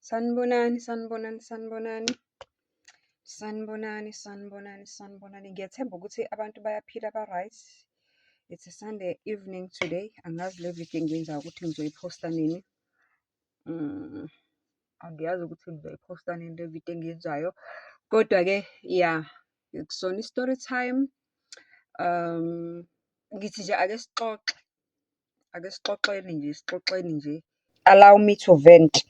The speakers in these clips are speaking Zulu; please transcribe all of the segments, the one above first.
Sanibonani, sanibonani, sanibonani. Sanibonani, sanibonani, sanibonani. Ngiyathemba ukuthi abantu bayaphila ba-right. It's a Sunday evening today. Angazi le video engiyenzayo ukuthi ngizoyiphosta nini. Angiyazi ukuthi ngizoyiphosta nini le video engiyenzayo. Kodwa-ke ya, akusona i-story time. Ngithi nje ake sixoxe, ake sixoxeni nje, sixoxeni nje. Allow me to vent.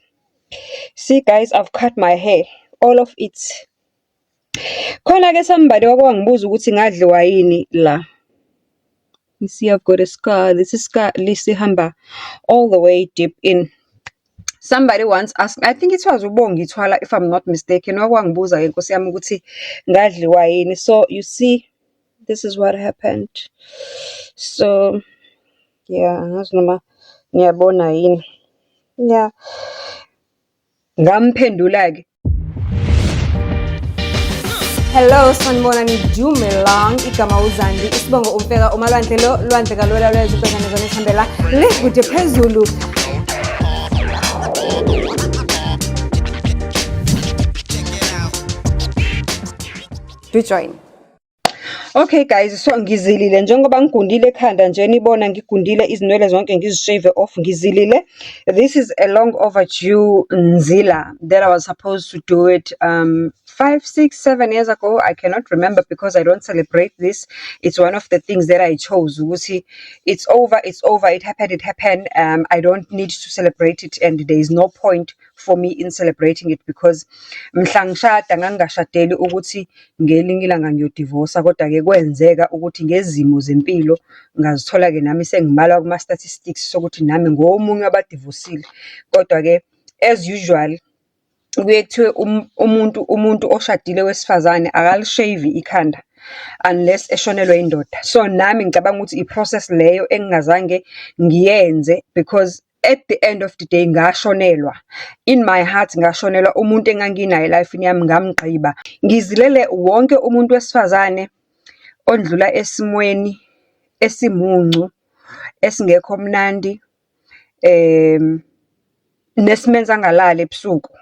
See guys, I've cut my hair, all of it. Khona-ke somebody wake wangibuza ukuthi ngadliwa yini la. You see I've got a scar. This is scar lisihamba all the way deep in. Somebody once asked, I think it was uBongi Thwala, if I'm not mistaken, wake wangibuza-ke Nkosi yami ukuthi ngadliwa yini. So you see, this is what happened. So yeah, angazi noma niyabona yini. Yeah. Ngamphendula-ke. Hello, sanibonani, dumelang. Igama uZandi, isibongo uMfeka, umalwandle lo, lwandle kalwela lwethu ubhekane zona esihambela le kude phezulu. Do join. Okay guys, so ngizilile njengoba ngigundile ekhanda nje nibona ngigundile izinwele zonke ngizishave off ngizilile. This is a long overdue nzila that I was supposed to do it 5, 6, 7 years ago. I cannot remember because I don't celebrate this. It's one of the things that I chose. Ukuthi it's over, it's over, it happened, it happened. I don't need to celebrate it and there is no point for me in celebrating it because mhla ngishada ngangingashadeli ukuthi ngelinye ilanga ngiyodivosa, kodwa-ke kwenzeka ukuthi ngezimo zempilo ngazithola-ke nami sengibalwa kuma-statistics sokuthi nami ngomunye wabadivosile. Kodwa-ke as usual kuye kuthiwe umuntu oshadile wesifazane akalishave ikhanda unless eshonelwe indoda. So nami ngicabanga ukuthi i-process leyo engingazange ngiyenze because at the end of the day ngashonelwa. In my heart ngashonelwa umuntu enganginaye e-life-ini yami ngamgqiba. Ngizilele wonke umuntu wesifazane ondlula esimweni esimuncu, esingekho mnandi, nesimenza angalali ebusuku.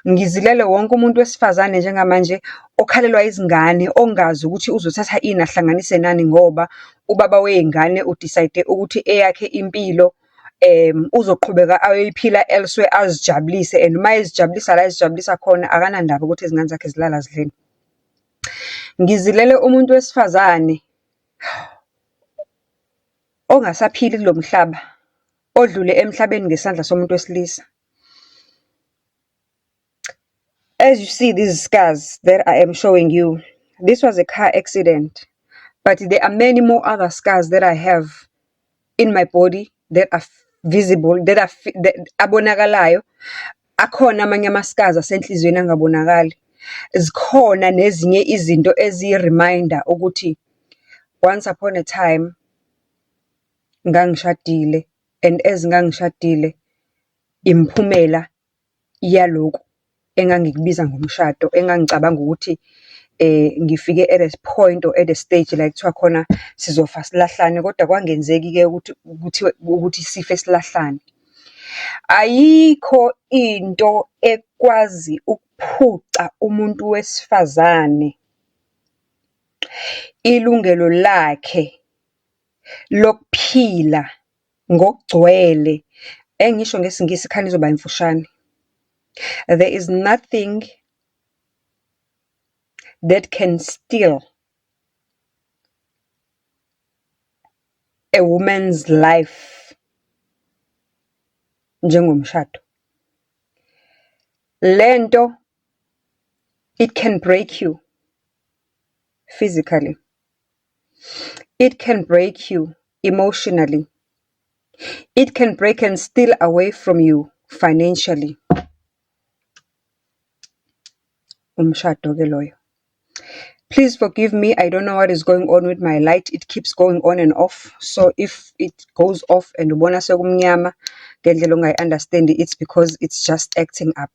Ngizilele wonke umuntu wesifazane njengamanje okhalelwa izingane, ongazi ukuthi uzothatha ini ahlanganise nani ngoba ubaba wey'ngane u-decide ukuthi eyakhe impilo uzoqhubeka ayoyiphila elsewhere azijabulise and uma ezijabulisa la ezijabulisa khona akanandaba ukuthi izingane zakhe zilala zidleni. Ngizilele umuntu wesifazane ongasaphili kulo mhlaba, odlule emhlabeni ngesandla somuntu wesilisa. As you see these scars that I am showing you, this was a car accident, but there are many more other scars that I have in my body that are visible, that are that abonakalayo. Akhona amanye ama-scars asenhliziyweni angabonakali. Zikhona nezinye izinto eziyi-reminder ukuthi once upon a time ngangishadile and as ngangishadile imiphumela yalokhu engangikubiza ngomshado, engangicabanga ukuthi ngifike at a point or at a stage la ekuthiwa khona sizofa silahlane, kodwa kwangenzeki-ke ukuthi kuthiwe ukuthi sife silahlane. Ayikho into ekwazi ukuphuca umuntu wesifazane ilungelo lakhe lokuphila ngokugcwele. Engisho ngesiNgisi khani izoba imfushane. There is nothing that can steal a woman's life njengomshado. Lento it can break you physically. It can break you emotionally. It can break and steal away from you financially. Umshado ke loyo. Please forgive me, I don't know what is going on with my light. It keeps going on and off. So if it goes off and ubona sekumnyama ngendlela ongayi-understand, it's because it's just acting up.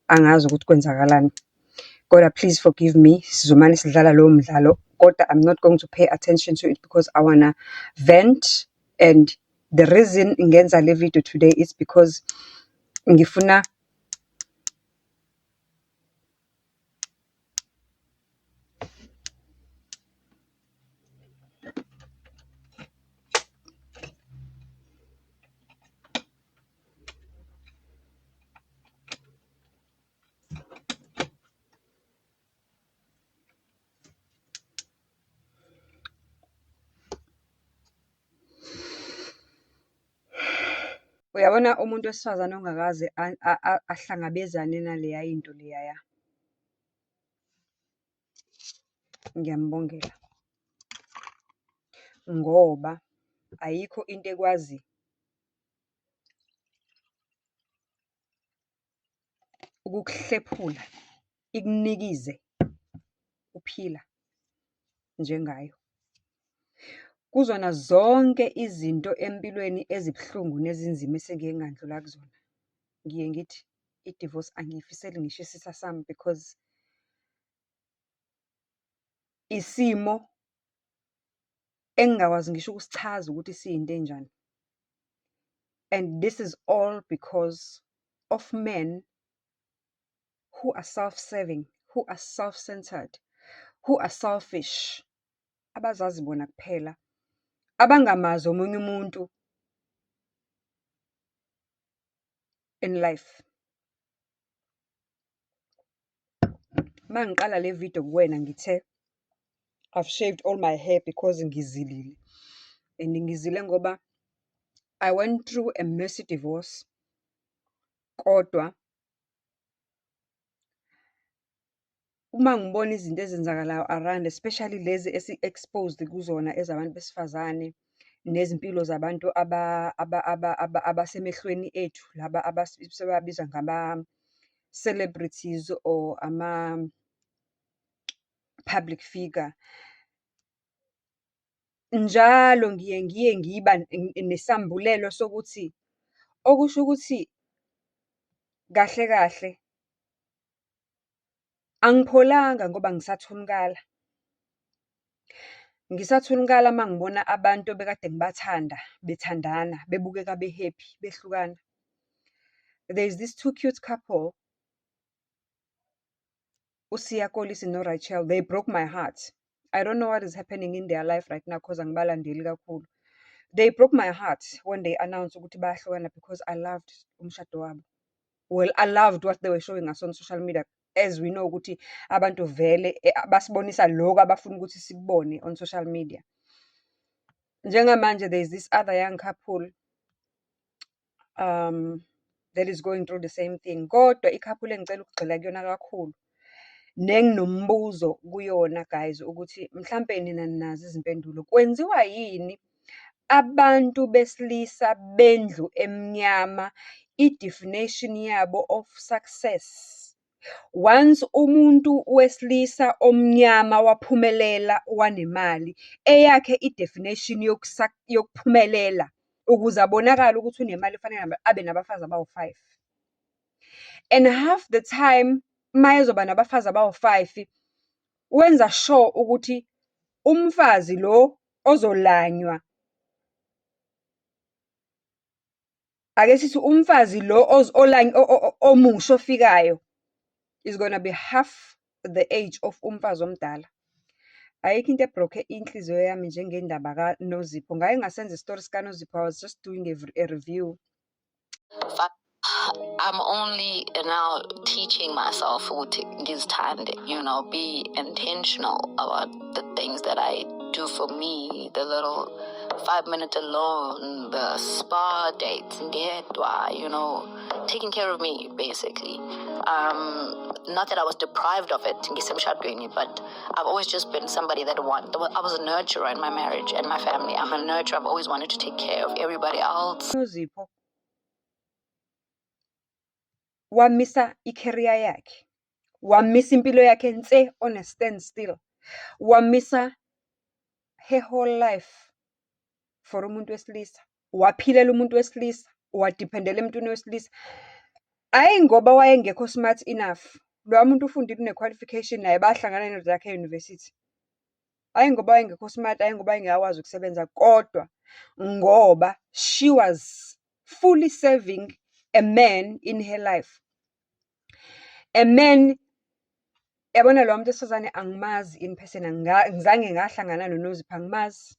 Angazi ukuthi kwenzakalani. Kodwa please forgive me, sizomane sidlala lowo mdlalo. Kodwa I'm not going to pay attention to it because I wanna vent, and the reason ngenza le video today is because ngifuna Uyabona umuntu wesifazane ongakaze ahlangabezane naleya into leyaya, ngiyambongela. Ngoba ayikho into ekwazi ukukuhlephula, ikunikize uphila njengayo. Kuzona zonke izinto empilweni ezibuhlungu nezinzima esengike ngandlula kuzona, ngiye ngithi i-divorce angiyifiseli ngisho isitha sami because isimo engingakwazi ngisho ukusichaza ukuthi siyinto enjani. And this is all because of men who are self-serving, who are self-centered, who are selfish. Abazazi bona kuphela, abangamazi omunye umuntu in life. Uma ngiqala le video kuwena ngithe, I've shaved all my hair because ngizilile. And ngizile ngoba I went through a messy divorce. Kodwa uma ngibona izinto ezenzakalayo around, especially lezi esi-exposed kuzona ezabantu besifazane, nezimpilo zabantu abasemehlweni ethu, laba esibabiza ngama-celebrities or ama-public figure. Njalo ngiye ngiye ngiba nesambulelo sokuthi, okusho ukuthi kahle kahle angipholanga ngoba ngisathunukala. Ngisathunukala uma ngibona abantu ebekade ngibathanda, bethandana, bebukeka be-happy, behlukana. There is this too cute couple, uSiya Kolisi no-Rachel, they broke my heart. I don't know what is happening in their life right now, cause angibalandeli kakhulu. They broke my heart when they announced ukuthi bayahlukana because I loved umshado wabo. Well, I loved what they were showing us on social media. As we know ukuthi abantu vele basibonisa lokhu abafuna ukuthi sikubone on social media. Njengamanje there is this other young couple that is going through the same thing. Kodwa i-couple engicela ukugxila kuyona kakhulu, nenginombuzo kuyona guys, ukuthi mhlampe nina ninazo izimpendulo. Kwenziwa yini abantu besilisa bendlu emnyama i-definition yabo of success? Once umuntu wesilisa omnyama waphumelela wanemali, eyakhe i-definition yokuphumelela, ukuze abonakale ukuthi unemali kufanele abe nabafazi abawu-five. And half the time, uma ezoba nabafazi abawu-five, wenza sure ukuthi umfazi lo ozolanywa, ake sithi umfazi lo omusha ofikayo is gonna be half the age of umfazi omdala. Ayikho into e-broke inhliziyo yami njengendaba kaNozipho. Ngake ngasenza isitori sikaNozipho, I was just doing a review. I'm only now teaching myself ukuthi ngizithande, be intentional about the things that I do for me, the little 5 minutes alone, the spa dates, ngedwa, taking care of me basically. Not that I was deprived of it, ngisemshadweni, but I've always just been somebody that want. I was a nurturer in my marriage and my family. I'm a nurturer. I've always wanted to take care of everybody else. Nozipho wamisa i-career yakhe, wamisa impilo yakhe nse on a standstill, wamisa her whole life for umuntu wesilisa, waphilela umuntu wesilisa, wadependela emuntwini wesilisa. Hhayi ngoba wayengekho smart enough, loya muntu ufundile une-qualification naye bahlangana nendoda yakhe e-university. Hhayi ngoba wayengekho smart, hhayi ngoba wayengeke akwazi ukusebenza, kodwa ngoba she was fully serving a man in her life. A man, yabona lowa muntu wesifazane angimazi in person, angizange ngahlangana noNozipho, angimazi.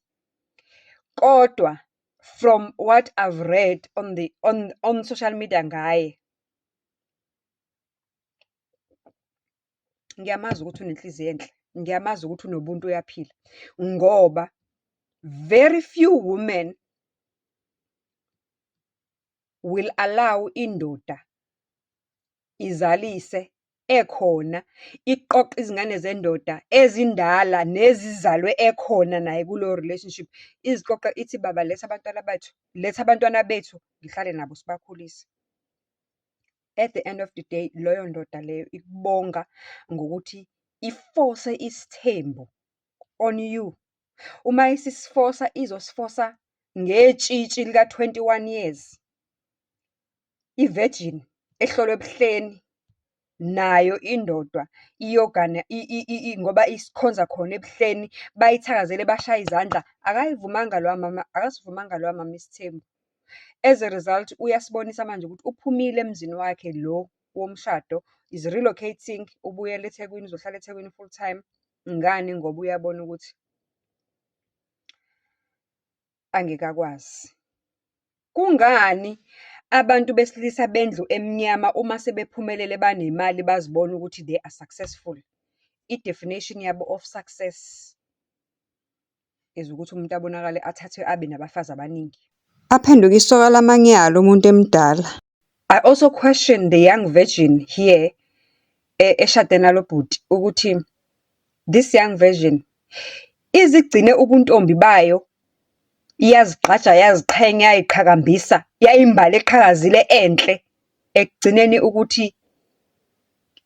Kodwa from what I've read on social media ngaye, ngiyamazi ukuthi unenhliziyo enhle, ngiyamazi ukuthi unobuntu uyaphila. Ngoba very few women will allow indoda izalise ekhona, iqoqe izingane zendoda ezindala nezizalwe ekhona naye kuleyo relationship, iziqoqe ithi, baba letha abantwana bethu, letha abantwana bethu, ngihlale nabo sibakhulise. At the end of the day, leyo ndoda leyo ikubonga ngokuthi i-force isithembu on you. Uma isisifosa, izosifosa ngetshitshi lika-21 years. I-virgin ehlolwe eBuhleni, nayo indoda iyogana ngoba isikhonza khona eBuhleni, bayithakazele, bashaye izandla. Akayivumanga lowa mama, akasivumanga lowa mama isithembu. As a result, uyasibonisa manje ukuthi uphumile emzini wakhe lo womshado, is relocating, ubuyele eThekwini, uzohlala eThekwini full time. Ngani? Ngoba uyabona ukuthi angeke akwazi. Kungani abantu besilisa bendlu emnyama uma sebephumelele banemali bazibona ukuthi they are successful? I-definition yabo of success is ukuthi umuntu abonakale athathwe abe nabafazi abaningi. Aphenduke isoka lamanyala umuntu emdala. I also question the young virgin here eshade nalo bhuti ukuthi this young virgin izigcine ubuntombi bayo, iyazigqaja, yaziqhenya, yayiqhakambisa, yayimbali eqhakazile enhle, ekugcineni ukuthi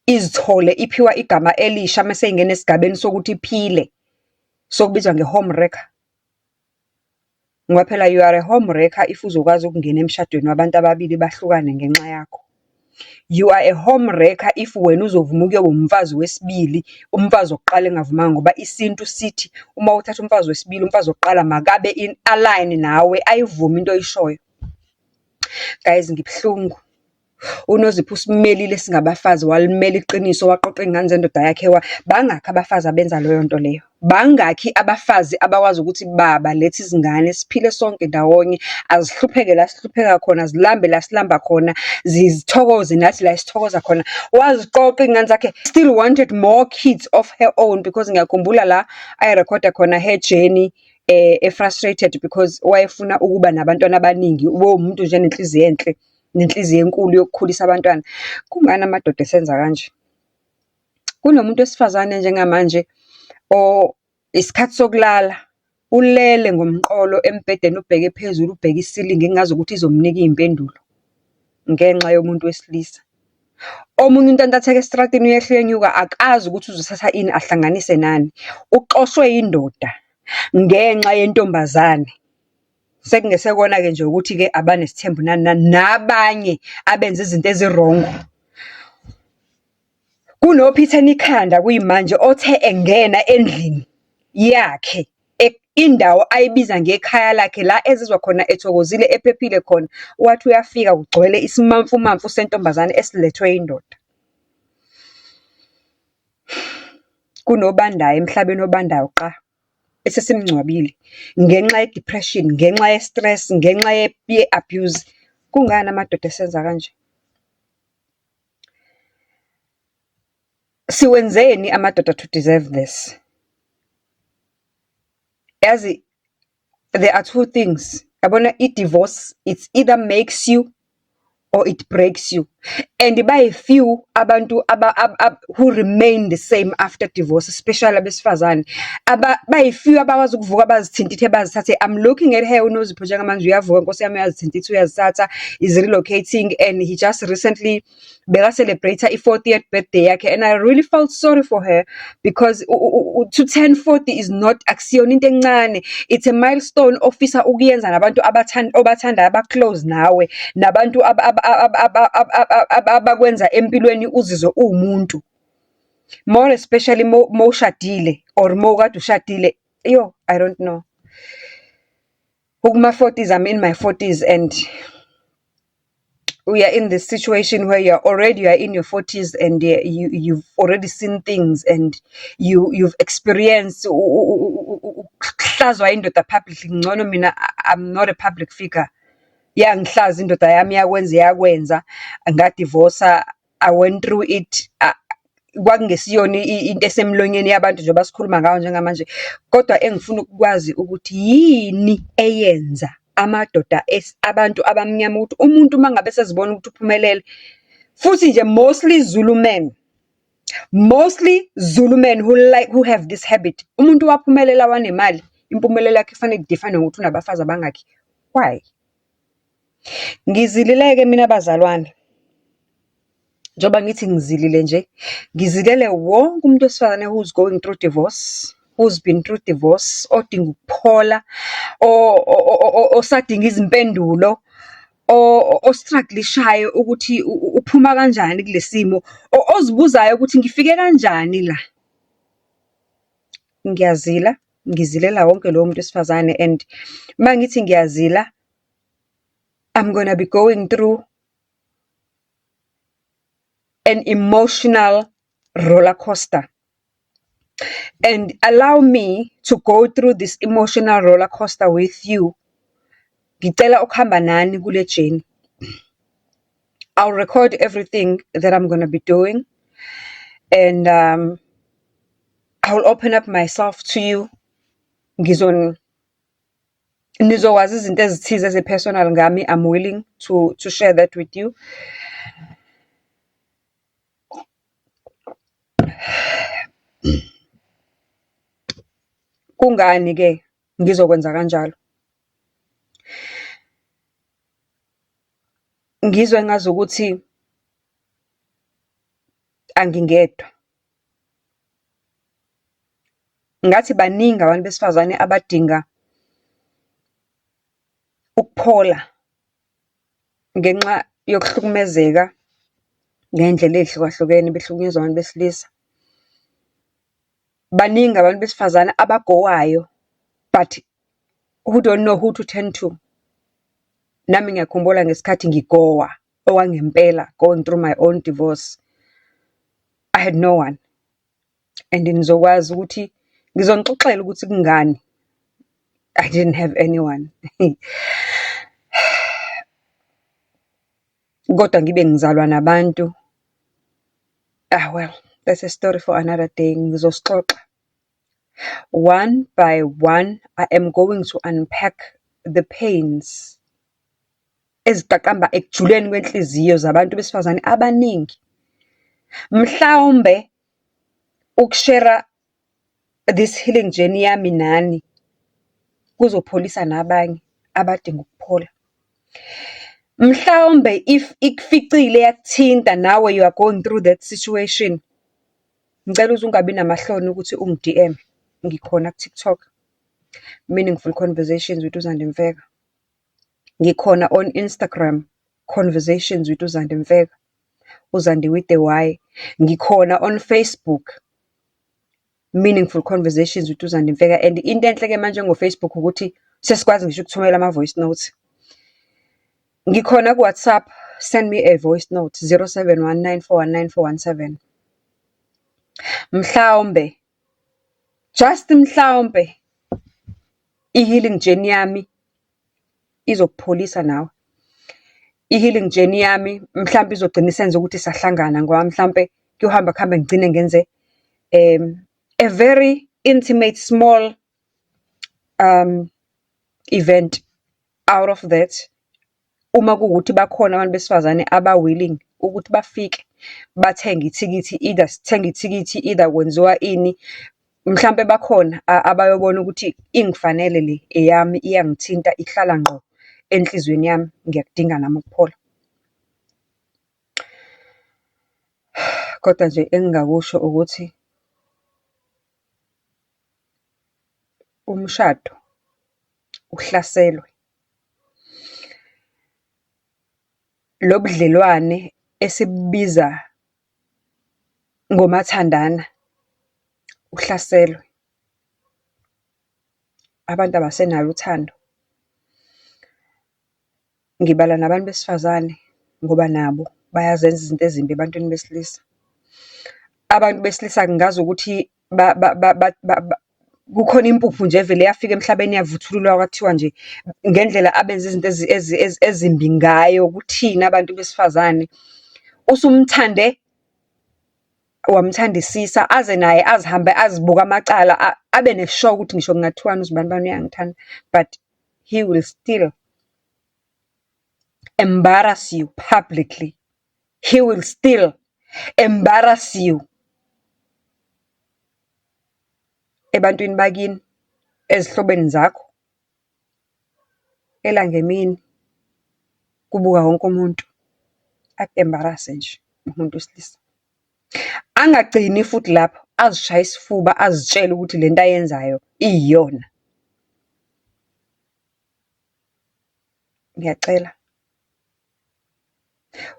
izithole iphiwa igama elisha mase ingena esigabeni sokuthi iphile, sokubizwa nge-home wrecker. Ngoba phela you are a home wrecker if uzokwazi ukungena emshadweni wabantu ababili bahlukane ngenxa yakho. You are a home wrecker if wena uzovuma ukuyoba umfazi wesibili, umfazi wokuqala engavumanga, ngoba isintu sithi uma uthatha umfazi wesibili, umfazi wokuqala makabe in align nawe, ayivume into oyishoyo. Guys, ngibuhlungu. UNozipho usimelile singabafazi, walimela iqiniso, waqoqa iy'ngane zendoda yakhe. Bangakhi abafazi abenza leyo nto leyo? Bangakhi abafazi abakwazi ukuthi, baba, letha izingane siphile sonke ndawonye, azihlupheke la sihlupheka khona, zilambe la silamba khona, zithokoze nathi la esithokoza khona? Waziqoqa iy'ngane zakhe, still wanted more kids of her own, because ngiyakhumbula la ayirekhoda khona her journey, e-frustrated because wayefuna ukuba nabantwana abaningi. Ubewumuntu nje enenhliziyo enhle, nenhliziyo enkulu yokukhulisa abantwana. Kungani amadoda esenza kanje? Kunomuntu wesifazane njengamanje or isikhathi sokulala, ulele ngomqolo embhedeni, ubheke phezulu, ubheke i-ceiling, engazi ukuthi izomnika iy'mpendulo ngenxa yomuntu wesilisa. Omunye untantatheka esitradini, uyehla uyenyuka, akazi ukuthi uzothatha ini ahlanganise nani. Uxoshwe indoda ngenxa yentombazane. Sekungesekona-ke nje ukuthi-ke abanesithembu nani nani, nabanye abenza izinto ezi-wrong. Kunophithene ikhanda kuyimanje othe engena endlini yakhe, indawo ayibiza ngekhaya lakhe, la ezizwa khona ethokozile, ephephile khona, wathi uyafika kugcwele isimamfumamfu sentombazane esilethwe indoda. Kunobandayo emhlabeni, obandayo qa, esesimngcwabile ngenxa ye-depression, ngenxa ye-stress, ngenxa ye-abuse. Kungani amadoda esenza kanje? Siwenzeni amadoda to deserve this? Yazi, there are two things. Yabona i-divorce, it's either makes you or it breaks you. And bayi-few abantu who remain the same after divorce, especially abesifazane. Bayi-few abakwazi ukuvuka bazithintithe, bazithathe. I'm looking at her, uNozipho, njengamanje uyavuka, Nkosi yami, uyazithintitha, uyazithatha, is relocating, and he just recently beka-celebrate i-40th birthday yakhe, and I really felt sorry for her because to turn 40 is not, akusiyona into encane. It's a milestone ofisa ukuyenza nabantu obathandayo, aba-close nawe, nabantu abakwenza empilweni uzizwe uwumuntu. More especially mowushadile or mowukade ushadile. Yo, I don't know. Ukuma-40s, I'm in my 40s and we are in this situation where you are in your 40s and you've already seen things and you've experienced ukuhlazwa indoda publicly. Ngcono mina I'm not a public figure. Yangihlaza indoda yami, yakwenza yakwenza, ngadivosa, I went through it. Kwakungesiyona into esemlonyeni yabantu njengoba sikhuluma ngayo njengamanje, kodwa engifuna ukukwazi ukuthi yini eyenza amadoda abantu abamnyama ukuthi umuntu uma ngabe sezibona ukuthi uphumelele, futhi nje mostly Zulu men, mostly Zulu men who like who have this habit. Umuntu waphumelela wanemali, impumelelo yakhe kufanele i-define ngokuthi unabafazi abangakhi. Why? Ngizilile-ke mina bazalwane. Njengoba ngithi ngizilile nje, ngizilele wonke umuntu wesifazane who's going through divorce, who's been through divorce, odinga ukuphola, osadinga izimpendulo, o-struggle-ishayo ukuthi uphuma kanjani kule simo, ozibuzayo ukuthi ngifike kanjani la. Ngiyazila, ngizilela wonke lowo muntu wesifazane and uma ngithi ngiyazila, I'm gonna be going through an emotional roller coaster. And allow me to go through this emotional roller coaster with you. Ngicela ukuhamba nani kule journey. I'll record everything that I'm gonna be doing and I will open up myself to you. Nizokwazi izinto ezithize ezi-personal ngami. I'm willing to share that with you. Kungani-ke ngizokwenza kanjalo? Ngizwe engazukuthi angingedwa. Ngathi baningi abantu besifazane abadinga ukuphola ngenxa yokuhlukumezeka ngey'ndlela ey'hlukahlukene behlukunyezwa abantu besilisa. Baningi abantu besifazane abagowayo but who don't know who to turn to. Nami ngiyakhumbula ngesikhathi ngigowa okwangempela, going through my own divorce. I had no one. And nizokwazi ukuthi ngizonixoxela ukuthi kungani I didn't have anyone. Kodwa ngibe ngizalwa nabantu. Ah well, that's a story for another day. Ngizosixoxa. One by one, I am going to unpack the pains eziqaqamba ekujuleni kwenhliziyo zabantu besifazane abaningi. Mhlawumbe ukushera this healing journey yami nani kuzopholisa nabanye abadinga ukuphola. Mhlawumbe if ikuficile yakuthinta nawe you are going through that situation, ngicela uze ungabi namahloni ukuthi ungi-DM. Ngikhona ku-TikTok, Meaningful Conversations with uZandi Mfeka. Ngikhona on Instagram, Conversations with uZandi Mfeka, uZandi with the Y. Ngikhona on Facebook, Meaningful Conversations with uZandi Mfeka. And into enhle-ke manje ngo-Facebook ukuthi sesikwazi ngisho ukuthumela ama-voice notes. Ngikhona ku-WhatsApp, send me a voice note, 0719419417. Mhlawumbe, just mhlawumbe, i-healing journey yami izokupholisa nawe. I-healing journey yami mhlampe izogcina isenza ukuthi sahlangana ngoba mhlampe kuyohamba kuhambe ngigcine ngenze a very intimate small event out of that. Uma kuwukuthi bakhona abantu besifazane aba-willing ukuthi bafike bathenge ithikithi, either sithenge ithikithi, either kwenziwa ini, mhlampe bakhona abayobona ukuthi ingifanele le eyami, iyangithinta, ihlala ngqo enhliziyweni yami, ngiyakudinga nami ukuphola. Kodwa nje engingakusho ukuthi umshado uhlaselwe. Lo budlelwane esibubiza ngomathandana uhlaselwe. Abantu abasenalo uthando. Ngibala nabantu besifazane ngoba nabo bayazenza izinto ezimbi ebantwini besilisa. Abantu besilisa ngingazi ukuthi kukhona impuphu nje evele yafika emhlabeni yavuthululwa kwathiwa nje ngendlela abenza izinto ezimbi ngayo kuthina abantu besifazane. Usumthande wamthandisisa aze naye azihambe azibuke amacala abe ne-sure ukuthi ngisho kungathiwani uzibanibani uyangithanda, but he will still embarrass you publicly. He will still embarrass you ebantwini bakini, ezihlobeni zakho, elangemini, kubuka wonke umuntu. Aku-embarrass-e nje umuntu wesilisa. Angagcini futhi lapho, azishaye isifuba azitshele ukuthi lento ayenzayo iyiyona. Ngiyacela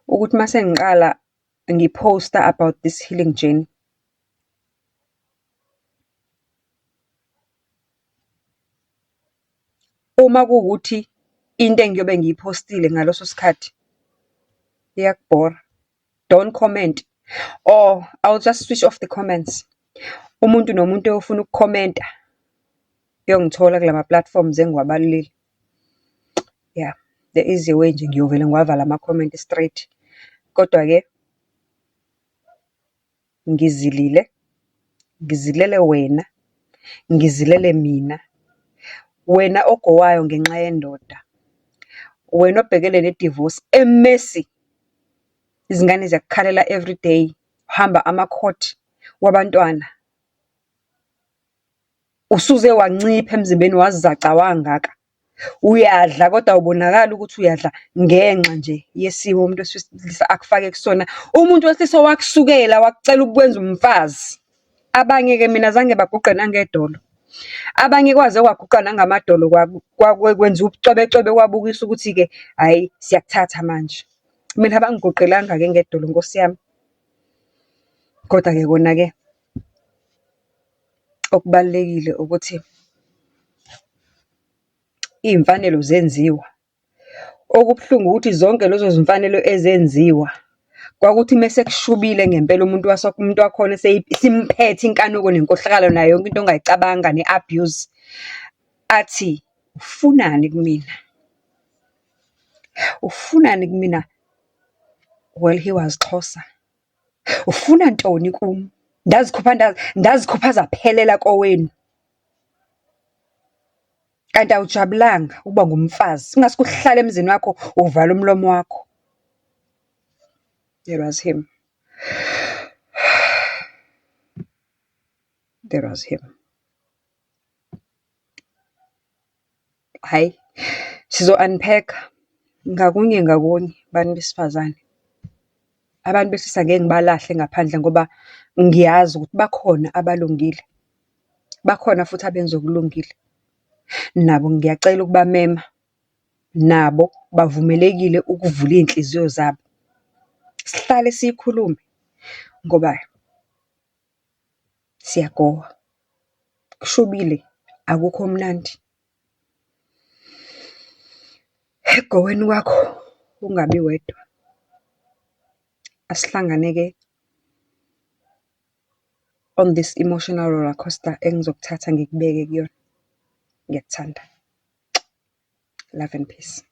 ukuthi uma sengiqala ngiphosta about this healing journey, uma kuwukuthi into engiyobe ngiyiphostile ngaleso sikhathi iyakubhora, don't comment or I'll just switch off the comments. Umuntu nomuntu ofuna ukukhomenta uyongithola kulama platforms engiwabalulile. Yeah, the easy way nje ngiyovele ngiwavale ama-comment straight. Kodwa-ke ngizilile, ngizilele wena, ngizilele mina. Wena ogowayo ngenxa yendoda, wena obhekene ne-divorce e-messy, izingane ziyakukhalela everyday, uhamba ama-court wabantwana. Usuze wancipha emzimbeni wazaca wangaka. Uyadla kodwa awubonakali ukuthi uyadla ngenxa nje yesimo umuntu wesilisa akufake kusona. Umuntu wesilisa owakusukela wakucela ukukwenza umfazi. Abanye-ke mina zange baguqe nangedolo. Abanye kwaze kwaguqa nangamadolo kwenziwa ubucwebecwebe kwabukisa ukuthi-ke hhayi siyakuthatha manje. Mina abangiguqelanga-ke ngedolo Nkosi yami. Kodwa-ke kona-ke okubalulekile ukuthi iy'mfanelo zenziwa. Okubuhlungu ukuthi zonke lezo zimfanelo ezenziwa, kwakuthi mese kushubile ngempela umuntu umuntu wakhona isimphethe inkanuko nenkohlakalo nayo yonke into ongayicabanga ne-abuse, athi, ufunani kumina? Ufunani kumina? Well, he was Xhosa. Ufuna ntoni kum? Ndazikhupha ndazikhupha zaphelela kowenu. Kanti awujabulanga ukuba ngumfazi, kungasuke uhlale emzini wakho uvale umlomo wakho. It was him. That was him. Hhayi, sizo-unpack-a ngakunye ngakunye bantu besifazane. Abantu besilisa ngeke ngibalahle ngaphandle ngoba ngiyazi ukuthi bakhona abalungile. Bakhona futhi abenza okulungile. Nabo ngiyacela ukubamema, nabo bavumelekile ukuvula iy'nhliziyo zabo. Sihlale sikhulume ngoba siyagowa, kushubile, akukho mnandi. Ekugoweni kwakho ungabi wedwa. Asihlangane-ke on this emotional roller coaster engizokuthatha ngikubeke kuyona. Ngiyakuthanda. Love and peace.